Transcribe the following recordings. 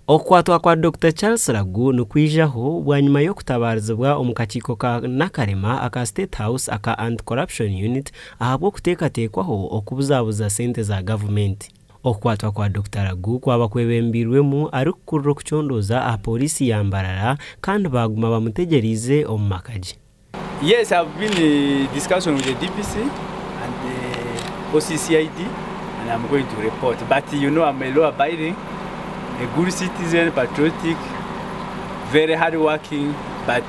Okukwatwa kwa Dokita Charles Lagu nikwijaho bwanyima y'okutabaarizibwa omu kakiiko ka Nakalema aka State House aka Anti-Corruption Unit ahabw'okuteekateekwaho okubuzabuza sente za gavumenti. Okukwatwa kwa Dokita Lagu kwaba kwebembeirwemu arikukurira okucondooza aha pooriisi ya Mbarara kandi baaguma bamutegyereize omu maka gye. Yes, I've been in discussion with the DPC and the OCCID and I'm going to report. But you know, I'm a law abiding, a good citizen, patriotic, very hardworking, but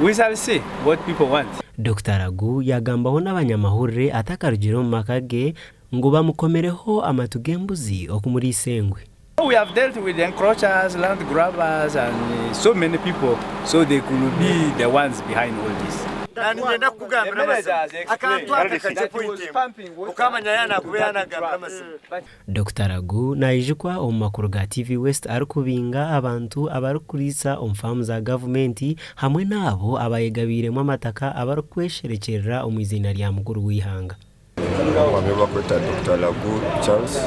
we shall see what people want. Dokita Lagu yaagambaho n'abanyamahurire atakarugire omu maka ge ngu bamukomereho amatu g'embuzi okumuriisa engwe. We have dealt with encroachers, land grabbers and so many people so they could be the ones behind all this. Niinyenda kukugambira amazima. Akantu aka kakye point emwe. Okamanya yaaba naakuba yaaba naakugambira amazima. Dokita Lagu naijukwa omu makuru ga TV West arikubinga abantu abarikuriisa omu faamu za gavumenti hamwe n'abo abayegabiiremu amataka abarikwesherekyerera omu iziina rya mukuru w'eihanga. Omwami ou barikweta Dokita Lagu Charles,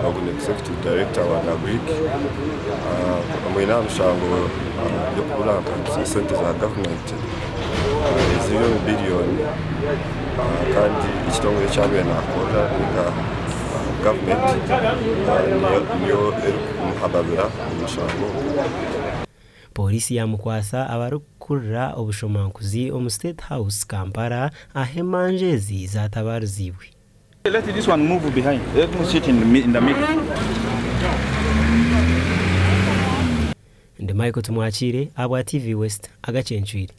ogu ni Executive Director wa NAGRIC, amwine aha mushango gw'okuburankanisa esente za gavumenti eziri omu biriyoni kandi ekitongore eki abaire nakorera ninga gavumenti niyo erikumuhababira omu mushango ogu. Pooriisi yaamukwatsa abarikukurira obushomankuzi omu State House, Kampala ahu emanja ezi zaatabaariziibwe. Let this one move behind. Let me sit in the middle. Ndi Michael Tumwakiire ahabwa TV West, Agacencwire.